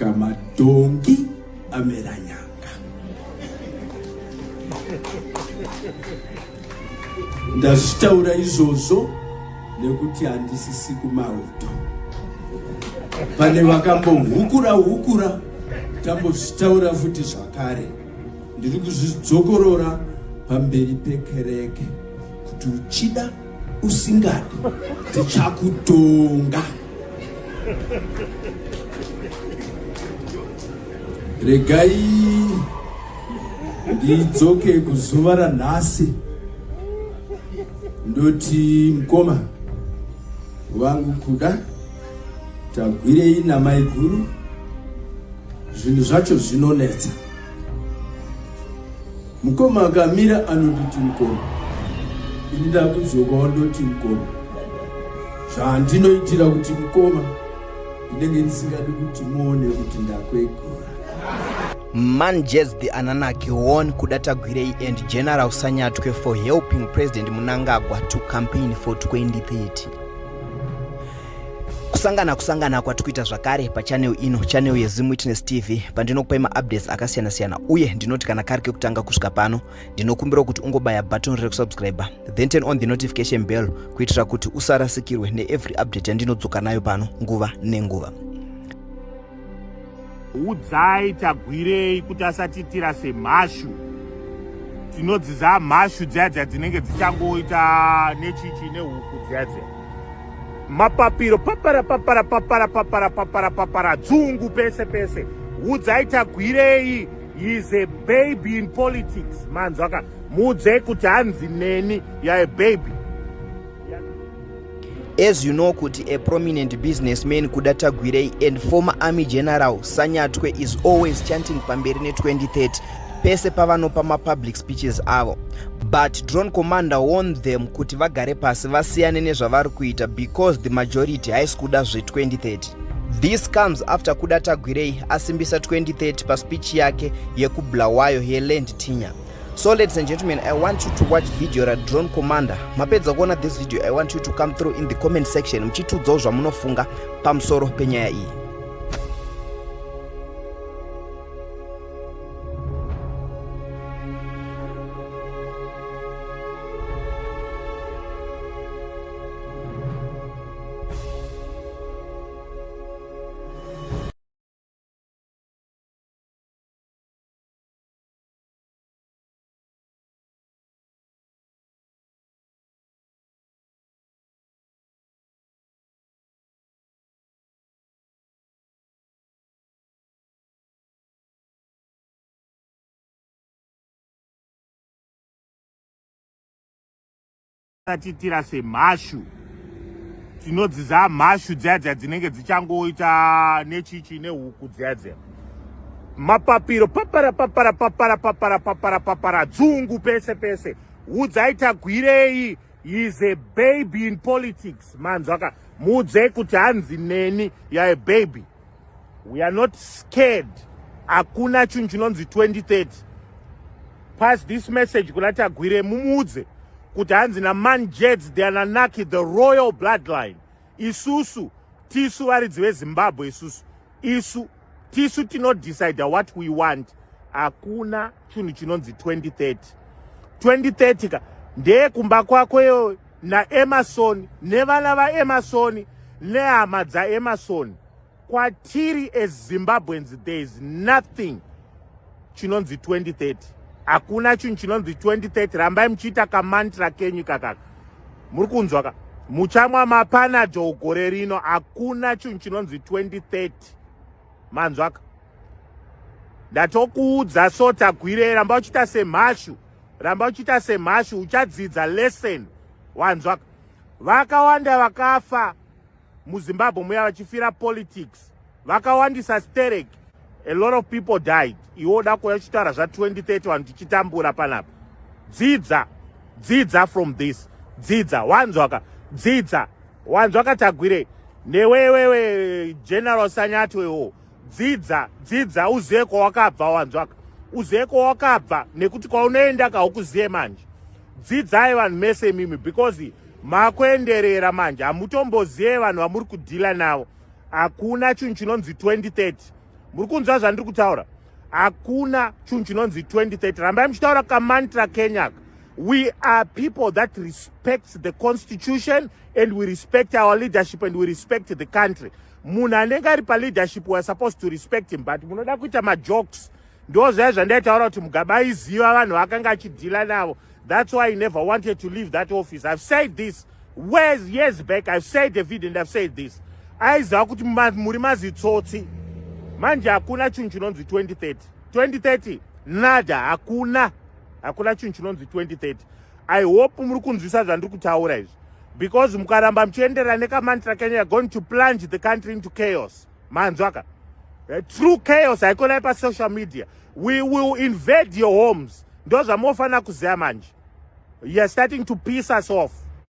Kamadhongi amera nyanga. Ndazvitaura izvozvo nekuti handisisi kumauto. Pane vakambohukura hukura, tambozvitaura futi zvakare. Ndiri kuzvidzokorora pamberi pekereke kuti uchida usingadi tichakutonga. Regai ndidzoke kuzuva ranhasi ndoti mukoma wangu Kuda Tagwirei namaiguru zvinhu zvacho zvinonetsa. Mukoma akamira anonditi mukoma, ini ndakudzokawo ndoti mukoma. Zvandinoitira kuti mukoma ndinenge ndisingadi kuti muone kuti ndakwegura. Manjes the Ananaki won Kuda Tagwirei and General Sanyatwe for helping President Mnangagwa to campaign for 2030. Kusangana kusangana kwatikuita zvakare pachannel ino, channel yeZim Witness TV, pandinokupai maupdates akasiyana-siyana uye ndinoti kana kari kekutanga kusvika pano, ndinokumbira kuti ungobaya button rekusubscribe then turn on the notification bell kuitira kuti usarasikirwe neevery update yandinodzoka nayo pano nguva nenguva. Udzai Tagwirei kuti asatiitira semhashu. Tinodziza mhashu dziya dziya dzinenge dzichangoita nechichi nehuku dziya dziya. Mapapiro papara papara papara papara papara papara dzungu pese pese. Udzai Tagwirei he is a baby in politics. Manzwaka muudzei kuti hanzi neni you are a baby. As you know kuti a prominent businessman Kuda Tagwirei and former army general Sanyatwe is always chanting pamberi ne2030 pese pavanopa mapublic speeches avo. But drone commander warned them kuti vagare pasi vasiyane nezvavari kuita because the majority haisi kuda zve2030. This comes after Kuda Tagwirei asimbisa 2030 paspeech yake yekuBulawayo yeLand Tenure. So ladies and gentlemen, I want you to watch video ra drone commander. Mapedza kuona this video, I want you to come through in the comment section muchitiudzawo zvamunofunga pamusoro penyaya iyi. Tiitira semhashu tinodziza mhashu dziya dziya dzinenge dzichangoita nechichi nehuku dziya dziya mapapiro papara papara papara papara papara papara dzungu pese pese udzai Tagwirei is a baby in politics manzwaka muudzei kuti hanzi neni you are a baby. We are not scared. Hakuna chinhu chinonzi 2030. Pass this message kuna Tagwire mumuudze kuti hanzi naman Jeds the Ananaki the royal bloodline. Isusu tisu varidzi veZimbabwe isusu. Isu tisu tinodecide what we want. Hakuna chinhu chinonzi 2030. 2030 ka ndeyekumba kwako iyoyo naEmerson nevana vaEmerson nehama dzaEmerson. Kwatiri as Zimbabweans there is nothing chinonzi 2030. Hakuna chinhu chinonzi 2030. Rambai muchiita kamantra kenyu kakaka. Muri kunzwa ka? Muchamwa mapanadol gore rino. Hakuna chinhu chinonzi 2030. Manzwa ka? Ndatokuudza so Tagwirei, ramba uchiita semhashu. Ramba uchiita semhashu uchadzidza lesson. Wanzwa? Vakawanda vakafa muZimbabwe muya vachifira politics. Vakawandisa sterek. A lot of people died. Iwe uda kuuya uchitaura zva 2030 vanhu tichitambura panapa. Dzidza. Dzidza from this. Dzidza. Wanzwa ka? Dzidza. Wanzwa ka Tagwirei? Newewewe General Sanyatwe Dzidza, dzidza uzive kwawakabva wanzwaka. Uzive kwawakabva nekuti kwaunoenda ka haukuzive manje. Dzidzai vanhu mese imimi because makuenderera manje hamutombozive vanhu vamuri kudhila navo. Hakuna chinhu chinonzi 2030. Muri kunzwa zvandiri kutaura? Hakuna chinhu chinonzi 2030. Rambai muchitaura kamantra kenyaka. We are people that respects the constitution and we respect our leadership and we respect the country. Munhu anenge ari paleadership, we are supposed to respect him, but munoda kuita majokes. Ndo zvaya zvandaitaura kuti Mugabe aiziva vanhu vakanga achideala navo. That's why he never wanted to leave that office. I've said this whereas years back. I've said a video and I've said this. Aiziva kuti muri mazitsotsi. Manje hakuna chinhu chinonzi 2030. 2030 nada. Hakuna, hakuna chinhu chinonzi 2030. I hope muri kunzwisa zvandiri kutaura izvi, because mukaramba muchienderera nekamantra kenyu, are going to plunge the country into chaos. Manzwaka? True chaos haikonai pasocial media. We will invade your homes. Ndo zvamunofanira kuziva manje. You are starting to piss us off.